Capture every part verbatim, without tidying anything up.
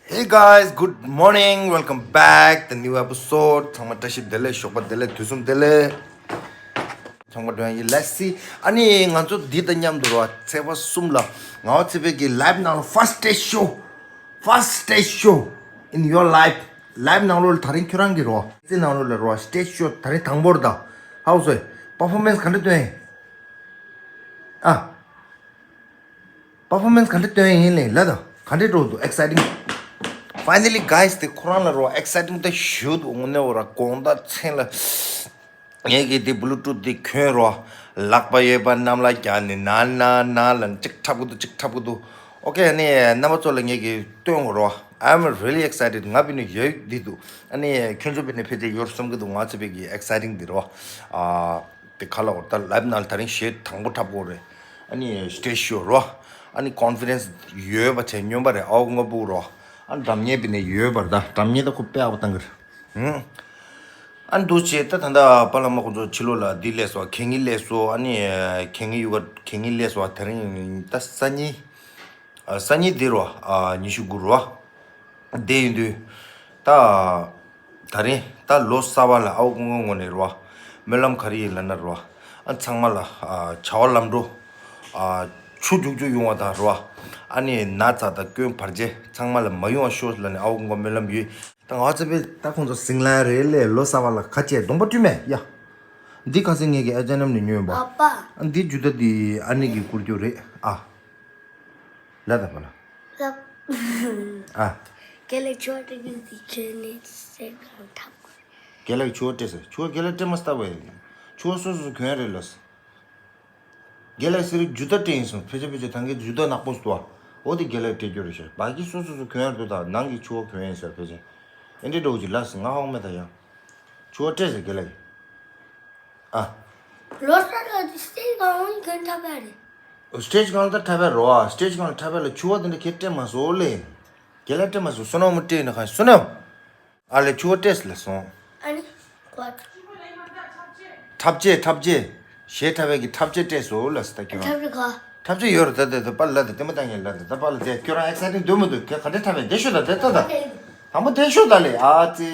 Hey guys, good morning. Welcome back the new episode. ཚང་མ་བཀྲ་ཤིས་བདེ་ལེགས། ཞོགས་པ་བདེ་ལེགས། དུས་གསུམ་བདེ་ལེགས། ཚང་མ་འགྲོ་ཡ་ཡིན། Let's see. ཨ་ནི་ང་ཚོ་འདི་དང་མཉམ་དུ་རོ། ཚེས་པ་གསུམ་ལ་ངག་དབང་ཚེ་འཕེལ་གྱི་live ནང་ལ་first stage show, first stage show in your life. Live ནང་ལོགས་ལ་དེ་རིང་ཁྱོད་རང་གི་རོ། ཚེ་ནང་ལོགས་ལ་རོ། Stage show དེ་རིང་དང་པོར་ད། How's it? Performance ག་འདྲ་སྟོན་ཡིན། ཨ། Performance ག་འདྲ་སྟོན་ཡིན་ལེ་ལ་ད། ག་འདྲ་འགྲོ་འདུག exciting. Finally guys དེ་ཁོ་རང་ལ་རོ། Exciting ད་ཞུ་འདུག་དངོས་གནས་འོ་ར། དགོང་དག་མཚན་ལ་ངས་ཀྱི་དེ་Bluetooth དེ་གྱོན་རོ། ལག་པ་གཡས་པ་གནམ་ལ་བརྒྱབ་ནས་ན་ན་ན་ལ་གཅིག་འཁྲབ་གི་འདུག་གཅིག་འཁྲབ་གི་འདུག Okay ཨ་ནི་རྣམ་པ་ཚོ་ལ་ངས་ཀྱི་སྟོན་གོ་རོ། I'm really excited. ང་བི་ནི་ཡོད་འདི་འདུག་ཨ་ནི་ཁྱོད་ཚོ་བི་ནི་ཕལ་ཆེར་ཡོད་བསམ་གི་འདུག་ང་ཚོ་བི་གི་exciting འདི་རོ། ཨ། དེ་ཁ་ལ་འོ་ད་live ནང་ལ་དེ་རིང་གཞས་དང་པོ་འཁྲབ་དགོས་རེད། ཨ་ནི་stage show རོ། ཨ་ནི་confidence ཡོད་པ་བྱས་སྨྱོན་པ་རེད། ཨའོ་དངོས་པོ་རོ། ཨ་ནི་སྒྲ་སྙན་པ་ནས་ཡོད་པར་ད། སྒྲ་སྙན་ད་ཁོ་དཔེ་ཡག་པོ་བཏང་གི་རེད། ཧུམ། ཨ་ནི་འདུག་བྱས་ད་ད་ལྟ་པ་ལགས་མ་ཁོང་ཚོ་ཕྱི་ལོགས་ལ་འདི་སླེབས་སོང་། གད་སྙིགས་སླེབས་སོང་། ཨ་ནི་གད་སྙིགས་གཡུག་ག་གད་སྙིགས་སླེབས་སོང་། དེ་རིང་ད་སང་ཉིན། ཨ། སང་ཉིན་འདི་རོ། ཨ། ཉི་ཤུ་དགུ་རོ། དེ་ཡིན་དུས། ད། ད་རིང་ད་ལོ་གསར་པ་ལ་ཨའོ་སྐུ་ངོ་ངོས་ནས་རོ། སྨོན་ལམ་ག་རེ་ཡིན་ལབ་ན་རོ། ཨ། ཚང་མ་ལ། ཨ། བྱ་བ་ལམ་འགྲོ། ཨ། ཆུ་རྒྱུག་རྒྱུག་ཡོང་བ་དང་རོ། ཨ་ནི་ན་ཚ་དང་སྐྱོན་བར་ཆད་ཚང་མ་ལ་མ་ཡོང་བ་ཤོག་ལབ་ནས་ཨའོ་སྐུ་ངོ་སྨོན་ལམ་ཡོད། ད་ང་ཚོ་པས་ད་ཁོང་ཚོ་སིང་ལ་རེད་ལས་ལོ་གསར་པ་ལ་ཁ་ཆད་གདོང་པ་བཀྲུས་མེད་ཡ། འདི་ཁ་སང་ངས་ཀྱི་ཨ་ཅག་རྣམས་ནས་ཉོས་པ། ཨ་ཨ་འདི་ཇུ་ད་འདི་ཨ་ནེ་གི་བསྐུར་རྒྱུ་རེད་ཨ། ལ་ད་པ་ལ། ལབ། ཨ། རྒན་ལགས་ཆུ་བ་སྤྲད་རྒྱུ་དེ་ཁྱོད་ནས་སེམས་ཁམས་འཐབ་དགོས། རྒན་ལགས་ཆུ་བ་སྤྲད་ཟེར། ཆུ་བ་རྒན་ལགས་སྤྲད་མ་སྟབས་པས། ཆུ་བ་སོ་སོ་སོ་གྱོན་རེད་ལ། རྒན་ལགས་ཟེར་ཇུ་ད་སྤྲད་ཡིན་སོང་། ཕལ་ཆེར་ཕལ་ཆེར་ཐང་གའི་ཇུ་ད་ནག་པོ་སྟོ། འོ་དེ་རྒན་ལགས་སྤྲད་རྒྱུ་རེད་ཤག་བ་གི་སོ་སོ་སོ་གྱོན་ཡར་འདུག་ད་ནང་གི་ཆུ་བ་གྱོན་ཡིན་ཟེར། ཕལ་ཆེར་ཨེ་འདྲེ་འགྲོ་གི་ལ་ཟེར། ང་ཧོག་མེད་ད་ཡང་། ཆུ་བ་སྤྲད་ཟེར་རྒན་ལགས་ཀྱིས། ཨ། ལོ་སར་ལ་དེ་སྟེང་གང་འོང་གྱོན་ཐབས་ཡ་རེད། སྟེ་ཇི་གང་ལ་ད་འཁྲབ་ཡ་རོ། ཨ། སྟེ་ཇི་གང་ལ་འཁྲབ་ཡ་ལ་ཆུ་བ་དེ་འདྲ་ཁྱེད་སྤྲད་མ་སོང་ལེ། རྒན་ལགས་སྤྲད་མ་སོང་། བསོད་ནམས་མོ་སྤྲད་ཡིན་ན་གང་བསོད་ནམས། ཨ་ལེ་ཆུ་བ་སྤྲད་ཟེར་ལ་སོང་། ཨ་ནི། ཀོ། འཁྲབ་ཆས་འཁྲབ་ཆས། གཞས་འཁྲབ་ཡ་གི་འཁྲབ་ཆས་སྤྲད་སོང་ལ་ཟེར་ད་ཁྱོད་རང་། འཁྲབ་ཆས་ག་འཁྲབ་ཆས་ཡོད་རེད་ད། དེ་དེ་པ་ལ་དེ་དེ་མ་བཏང་ངེས་ལ་དེ་ད་པ་ལ་དེ་ཁྱོད་རང་ཨེག་སའི་ཊིང་འདུག་མི་འདུག་ག་འདྲ་འཁྲབ་ཡ་དེ་ཤོད་ད་དེ་ལྟ་ད། དང་པོ་དེ་ཤོད་ད་ལེ། ཨ་ཙི་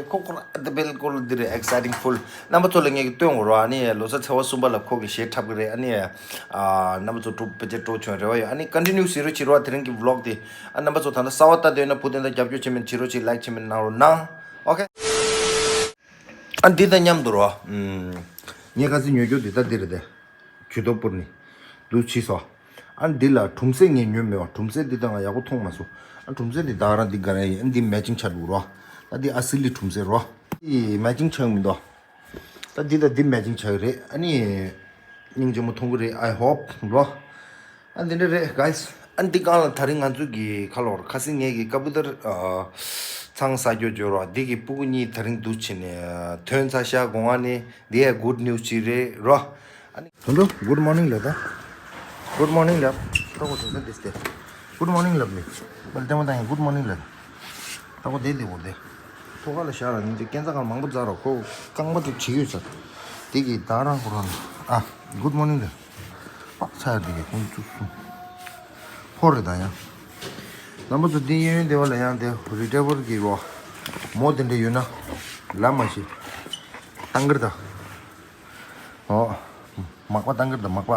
ཁོ་ཁོ་ར་དེ་བེལ་ཀོལ་འདི་རེད། ཨེག་སའི་ཊིང་ཕུལ། རྣམ་པ་ཚོ་ལ་ངས་ཀྱི་སྟོན་དགོས་རོ། ཨ་ནི་ལོ་གསར་ཚེས་པ་གསུམ་པ་ལ་ཁོ་གི་གཞས་འཁྲབ་གི་རེད། ཨ་ནི་ཨ་རྣམ་པ་ཚོ་གྲོགས་ཕལ་ཆེར་གྲོགས་བྱུང་རེ་བ་ཡོད། ཨ་ནི་ཀོན་ཊི་ནིའུ་བྱེད་རོགས་བྱེད་རོགས། དེ་རིང་གི་བི་ལོག་དེ། ཨ་རྣམ་པ་ཚོ་ད་ལྟ་གསར་པ་ལྟ་འདོད་ན་བུ་དེ་འདྲ་རྒྱབ་སྐྱོར་བྱེད་མིན་བྱེད་རོགས་བྱེད། ལའིག་བྱེད་མིན་གནང་རོགས་གནང་། ཨོ་ཁེ། ཨ་འདི་དང་མཉམ་དུ་རོ། ཨུམ། ངས་ཁ་སང་ཉོ་རྒྱུ་འདི་ད་འདི་རེད་དེ། ཇུས་གཏོགས་པུར་ནི། འདུག་ཕྱིས་སོ། ཨ་འདི་ལ་གྲུམ་ཟས་ངས་ཉོས་མེད་པ། གྲུམ་ཟས་འདི་དང་ཡག་པོ་མཐོང་མ་སོང་། ཨ་གྲུམ་ཟས་འདི་ད་རང་འདི་ག་རེ་ཡིན། ཨ་འདི་མེ་ཅིང་ཆགས་འདུག་རོ། ད་འདི་ཨ་སི་ལི་གྲུམ་ཟས་རོ། འདི་མེ་ཅིང་ཆགས་མི་འདུག་ད་འདི་དང་འདི་མེ་ཅིང་ཆགས་རེད། ཨ་ནི། སྙིང་རྗེ་མོ་མཐོང་གི་རེད། I hope རོ། ཨ་འདི་འདྲ་རེད་གཱིས། ཨ་འདི་གང་ལ་དེ་རིང་ང་ཚོ་གི་ཁ་ལོར་ཁ་སང་ངས་ཀྱི་ཀ་པུ་ཏར་ཨ་ཚང་ས་རྒྱོ་རྒྱོ་རོ། འདི་གི་སྤུ་གུ་གཉིས་དེ་རིང་འདུག་བྱས་ནས་ཐོན་ཚར་ཤག་སྒོ་ང་ནས། འདི་ཡ་གུཌ་ནིའུ་སི་ཅིག་རེད་རོ། ཨ་ནི། དོན་དུ་གུཌ་མོར་ནིང་ལབ་ད། གུཌ་མོར་ནིང་ལབ། ད་གོ་དོན་ས་འདི་སྟེ། གུཌ་མོར་ནིང་ལབ་མི། མ་ལྟད་མོ་ལྟ་ཡིན། གུཌ་མོར་ནིང་ལབ། ད་གོ་དེ་འདི་གོ་དེ། ཐོག་ཁ་ལ་བཞག་ལ་ནི་དེ་སྐས་འཛེག་གང་མང་པོ་འཛེག་རོགས། ཁོ་རྐང་པ་དེ་བྱེད་ཡོད་ས། དེ་གི་ད་རང་ཁོ་རང་ཨ། གུཌ་མོར་ནིང་ལབ། པགས་ཚ་ཡ་དེ་གི་ཁོང་བཙུགས་སོང་། ཕོར་རེད་ད་ཡང་། རྣམ་པ་ཚོ་འདི་གཡས་གཡོན་སྡེ་བ་ལ་ཡང་དེ་རི་ཊི་རི་བར་གྱི་རོ། མོ་དེ་འདྲ་ཡོད་ན། ལབ་མ་ཤེས། ཏང་གིར་ད། ཨོ། མག་པ་ཏང་གིར་ད་མག་པ།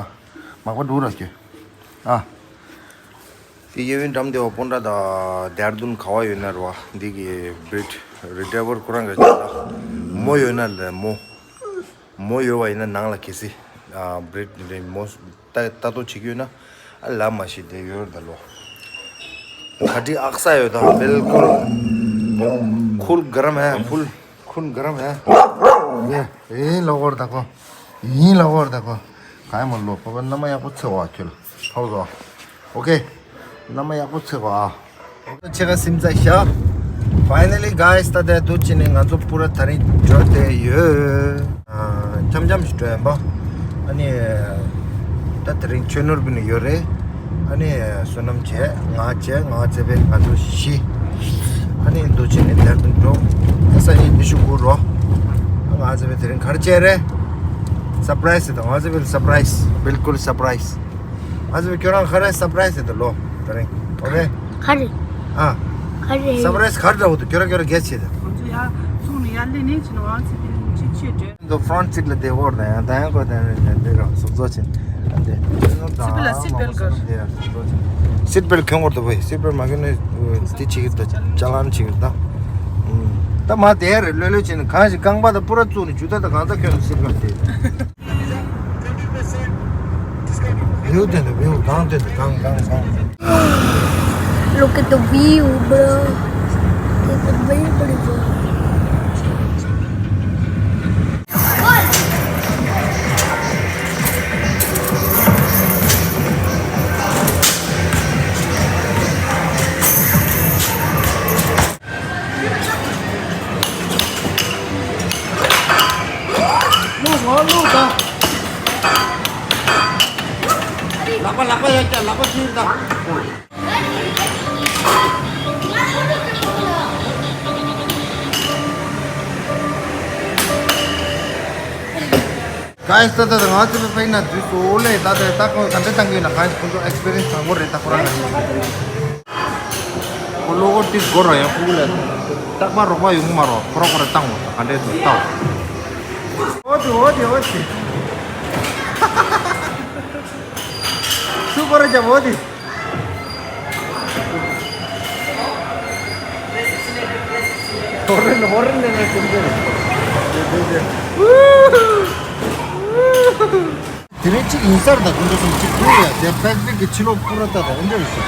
མག་པ་འགྲོ་ར་ཁྱོད། ཨ། དེ་གཡས་གཡོན་འགྲམ་སྡེ་བ་སྤོན་ཊ་དང་དེ་ར་དུན་ག་བ་ཡོད་ན་རོ། འདི་གི་བི་རི་ཊི་རི་ཊི་རི་བར་ཁོ་རང་གི་མོ་ཡོད་ན་ལ་མོ། མོ་ཡོད་པ་ཡིན་ན་ནང་ལ་གལ་སྲིད། ཨ། བི་རི་ཊི་རི་མོ་ལྟ་ལྟ་རྟོག་བྱེད་ཀྱི་ཡོད་ན། ཨ་ལབ་མ་ཤེས་དེ་ཡོད་རེད་ད་ལོ། ག་དྲི་ཨག་ས་ཡོད་ད་བེལ་ཀོལ། ཁུལ་ག་རམ་ཧེ་ཕུལ། ཁུལ་ག་རམ་ཧེ། ཡེ། ཡིན་ལོ་གོར་ད་ཁོ། ཡིན་ལོ་གོར་ད་ཁོ། ག་ཡ་མ་ལོ་པ་པ་མནའ་མ་ཡག་པོ་འཚོལ་བ་ཁྱོད་ལ། ཧོ་ཟོ། ཨོ་ཁེ། མནའ་མ་ཡག་པོ་འཚོལ་བ། ཆེ་ཁ་སིམ་ཚ་ཤ། Finally guys ད་ལྟ་འདུག་ཅི་ནས་ང་ཚོ་པུ་ར་ད་རིང་འགྲོ་བསྡད་ཡོད། ཨ། འཆམ་འཆམ་ཞིག་འགྲོ་ཡིན་པ། ཨ་ནི། ད་དེ་རིང་ཆོས་ནོར་བུ་ནི་ཡོད་རེད། ཨ་ནི་བསོད་ནམས་བྱས། ང་བྱས། ང་བྱས་པས་ང་ཚོ་བཞི། ཨ་ནི་འདུག་ཅི་ནས་དེར་དུ་འགྲོ། ཨ་སང་ཉིན་ཉི་ཤུ་དགུ་རོ། ང་བྱས་པས་དེ་རིང་ག་རེ་བྱས་རེད། སར་པ་རའི་ཛི་ཡིན་ད། ང་བྱས་པས་སར་པ་རའི་ཛི། བིལ་ཀུལ་སར་པ་རའི་ཛི། ང་ཚོ་ཁྱོད་རང་ག་རེ་སར་པ་རའི་ཛི་ཡིན་ད་ལོ། དེ་རིང་། ཨོ་ཁེ། ག་རེ། ཨ། ག་ ཨ་རེ། སར་པ་རའི་སི་ག་རེ་འདྲ་བོ་འདུག་ཁྱོད་རང་ཁྱོད་རང་གས་བྱེད་དང་། ང་ཚོ་ཡར་སོང་ནས་ཡར་སླེབས་ནས་ཕྱིན་ནས་ཝང་ཚེ་ཕིན་ཅིག་ཆེ་བྲོས། འདི་ཕྲོན་ཊི་སིཊ་ལ་བསྡད་འོར་དང་ཡང་ད་ཡང་ཁོ་དང་འདི་རང་སོབ་སོབ་བྱེད། འདི་སིཊ་བེལ་ཊི་ལ་སིཊ་བེལ་ཊི་གར། སིཊ་བེལ་ཊི་གྱོན་དགོས་འདུག་བས། སིཊ་བེལ་ཊི་གྱོན་དགོས་འདུག་སིཊ་བེལ་ཊི་མ་གྱོན་ན་འདི་བྱེད་ཀྱི་འདུག་ཅ་ལན་བྱེད་ཀྱི་འདུག་ད་མ་དེ་རེད་ལོས་ལོས་བྱེད་ནས་གང་ཞིག་རྐང་པ་དང་པུ་ར་བཙུགས་ནས་ཇུ་ཏ་དང་གང་ལྟར་གྱོན་ནས་སིཊ་བེལ་ཊི་དེ། View དེ་འདྲ་view གང་དེ་འདྲ་གང་གང་གང་། Look at the view, bro. It's a very pretty view. ལག་པ་ལག་པ་ཡར་བཀྱག་ལག་པ་ཕྱིར་བཏང་། གཱས། ད་ད་ད་ང་ཚོ་ཕ་གི་ན་དུས་སུ་ཨོ་ལེ་ད་ད་ད་ཁོ་ག་འདྲ་བཏང་གི་ཡོད་ན་གཱས་ཁོ་ཚོ་ཨེག་སི་པི་རི་ཡན་སི་དང་པོ་རེད་ད་ཁོ་རང་ལ། ཁོ་ལོ་གོ་ཏིས་སྒོར་ར་ཡང་ཕུག་ལ་རྟག་པར་རོགས་པ་ཡོང་གི་མ་རོགས་ཁོ་ར་ཁོ་ར་བཏང་བ་ག་འདྲས་འདུག་ལྟ་བ། ཨོ་ཏི་ཨོ་ཏི་ཨོ་ཏི། སུ་ཁོ་ར་རྒྱབ་ཨོ་ཏི། ཧོ་རན་ཧོ་རན་ནས་ང་ཚོ་འདིར། དེ་རིང་གཅིག་ཡིན་ས་རེད་ད་ཁོང་ཚོ་གསུམ་གཅིག་དེ་ཡ་དེ་པེ་སི་ཕིག་གི་ཕྱི་ལོགས་ཕུ་ར་ད་ད་འདྲ་རེད་ཤག་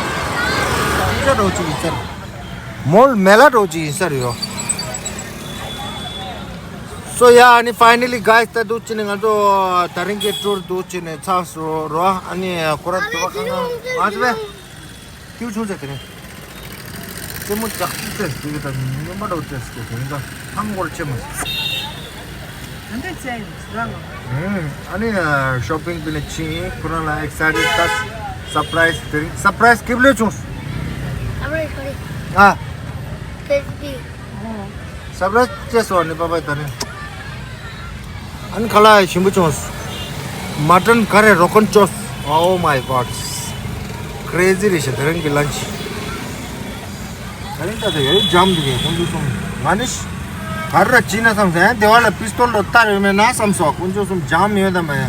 ཅིག་འདྲ་བོ་གཅིག་ཡིན་ས་རེད། མོལ་མེ་ལ་འདྲ་བོ་གཅིག་ཡིན་ས་རེད་ཡོ། སོ་ཡ་ཨ་ནི་ཕའི་ནལ་ལི་གཱས་ད་འདུག་ཅི་ནས་ང་ཚོ་ད་རིང་གི་ཊུར་འདུག་ཅི་ནས་ཚར་སོང་རོ། ཨ་ནི་ཁོ་ར་དུ་བ་ཁང་ང་ང་ཚོ་བས། སྐྱིད་པོ་བྱུང་ཟེར་དེ་ནས། རྩེད་མོ་ལྕགས་ཀྱུ་རྩེ་ཟེར་གི་ད་ཉི་མ་འདྲ་བོ་རྩེ་ཟེར་གི་དེ་ནས་ད་ཧང་གོར་ཆེ་མོ་ཟེར། ད་འདྲ་རྩེ་ཡིན་ཟེར་ལ། ཨ་ནི་ཤོ་པིང་པི་ནས་ཕྱིན་ཁོ་རང་ལ་ཨེག་སའི་ཊེཌ་ད་སར་པ་རའི་སི་དེ་རིང་སར་པ་རའི་སི་སྐྱིད་པོ་བྱུང་། སར་པ་རའི་སི་ཨ། ཁེ་ཟི་པི། སར་པ་རའི་སི་ཅེས་སོ་ནི་པ་པའི་ད་ནི། ཨ་ནི་ཁ་ལག་ཞིམ་པོ་བྱུང་། མ་ཊན་ཀ་རེ་རོ་གན་ཅོས། Oh my God. Crazy རེད་ཤག་དེ་རིང་གི་ལན་ཆི། དེ་རིང་ད་ལྟ་ཡོད་འཇམ་འདུག་གས་ཁོང་ཚོ་གསུམ། ང་ནི་ག་རེ་ལ་བྱིན་ན་བསམ་སོང་། ཡང་སྡེ་བ་ལ་པིས་ཏོལ་འདྲ་བཏང་ཡོད་མེད་ན་བསམ་སོང་། ཁོང་ཚོ་གསུམ་འཇམ་ཡོད་དམ་མེད།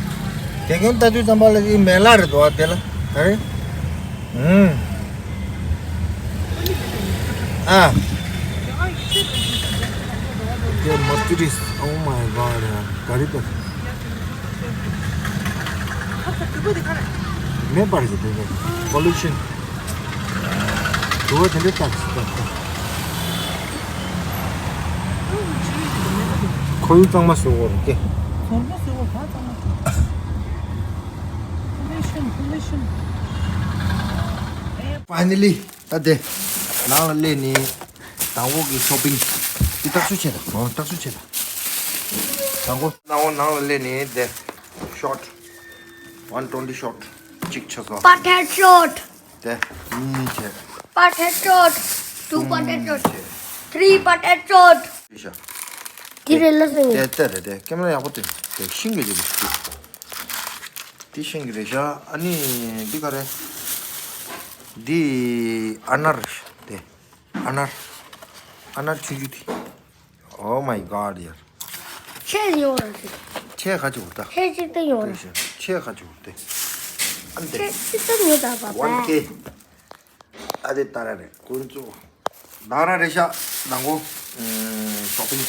དེ་གིན་ལྟ་དུས་ཙམ་པ་ལ་དེ་མེ་ལ་རེད་འདུག་བ་དེ་ལ་དེ་རིང་། ཨ། དེ་མ་ཏི་རིས། Oh my God. ག་རེ་དེ། མེད་པར་གྱི་དེ་ཚོ་པོ་ལུ་ཤན། དུ་བ་དེ་འདྲ་བཏགས་སུ་བཏགས་ཁོ་ཡུ་གཙང་མ་བཟོ་བོ་རེད་དེ། གཙང་མ་བཟོ་བོ་ག་གཙང་མ་བཟོ། པོ་ལུ་ཤན་པོ་ལུ་ཤན། ཕའི་ནལ་ལི་ད་དེ་ནང་ལ་སླེབས་ནས་དང་པོ་གི་ཤོ་པིང་དེ་ཏག་ཏག་བྱས་དང་། ཨོ་ཏག་ཏག་བྱས་དང་། དང་པོ་ནང་པོ་ནང་ལ་སླེབས་ནས་དེ་ཤོཊ་ཝན་ཊོན་ཊི་ཤོཊ་གཅིག་ཆགས་སོང་། པ་ཊེ་ཤོཊ། དེ་གཉིས་བྱས། པ་ཊེ་ཤོཊ། ཊུ་པ་ཊེ་ཤོཊ། ཐི་རི་པ་ཊེ་ཤོཊ། རེད་ཤག་དེ་རེད་ལ་སོང་། དེ་ལྟ་རེད་དེ་ཀེམ་ར་ཡག་པོ་བསྟན། དེ་ཤིང་གི་རེད་དེ། དེ་ཤིང་གི་རེད་ཤག་ཨ་ནི་འདི་ག་རེད། འདི་ཨ་ནར་རེད་ཤག་དེ་ཨ་ནར། ཨ་ནར་ཆུང་ཆུང་དེ། Oh my God ཡར། ཆེ་ཡོང་ར་ཞིག་ཆེ་ཁ་ཅིག་འོ་ད། ཆེ་གཅིག་ཏུ་ཡོང་ར། ཆེ་ཁ་ཅིག་འོ་དེ། ཨ་ནི་དེ། ཆེ་གཅིག་ཏུ་ཉོ་ད་པ་པ། ཝན་ཀེ། ཨ་དེ་ཏ་ར་རེད་ཀུན་ཙུ། ཏ་ར་རེད་ཤག་ནང་གོ། ཨུམ། ཤོ་པིང་།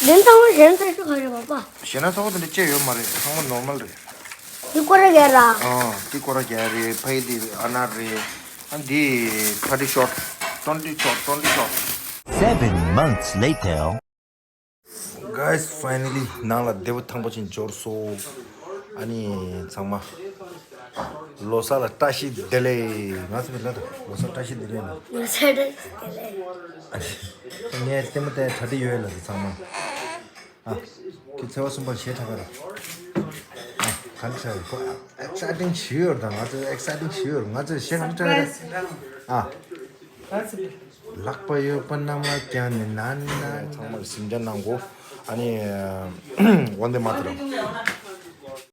དེ་ཚང་མ་གཞན་ཚ་ཤོ་ག་རེད་པ་པ། གཞན་ན་ཚ་བོ་དེ་འདྲ་ཅེ་ཡོད་མ་རེད། ཚང་མ་ནོར་མལ་རེད། འདི་སྐོར་ར་རྒྱག་ར། ཨ་འདི་སྐོར་ར་རྒྱག་རེད། ཕ་ཡི་འདི་ཨ་ནར་རེད། ཨ་འདི་ཐར་ཊི་ཤོཊ། ཊོན་ཊི་ཤོཊ། ཊོན་ཊི་ཤོཊ། Seven months later. Guys, finally ནང་ལ་བདེ་པོ་ཐང་པོ་ཅིག་འབྱོར་སོང་། ཨ་ནི་ཚང་མ་ལོ་གསར་ལ་བཀྲ་ཤིས་བདེ་ལེགས། ང་ཚོ་མི་ལ་དང་ལོ་གསར་བཀྲ་ཤིས་བདེ་ལེགས་ལ། ལོ་གསར་བཀྲ་ཤིས་བདེ་ལེགས། ཨ་ནི་ངས་ལྟད་མོ་བལྟས་གྲ་སྒྲིག་ཡོད་ལ་དེ་ཚང་མ། ཨ། ཁྱེད་ཚེས་པ་གསུམ་པར་གཞས་འཁྲབ་པ་རེད། ཨ། ག་འདྲ་ཁོ་ཨེག་སའི་ཊིང་ཞིག་ཡོད་རེད་ད། ང་ཚོ་ཨེག་སའི་ཊིང་ཞིག་ཡོད་རེད། ང་ཚོ་གཞས་ག་འདྲ་འཁྲབ་ཡོད་རེད། ཨ། ལག་པ་ཡོད་པ་རྣམས་ལ་ཀྱང་ནི་ན་ན། ཚང་མར་གཟིམ་འཇག་གནང་གོ་ཨ་ནི་ཝན་དེ་མ་ཏ་རམ།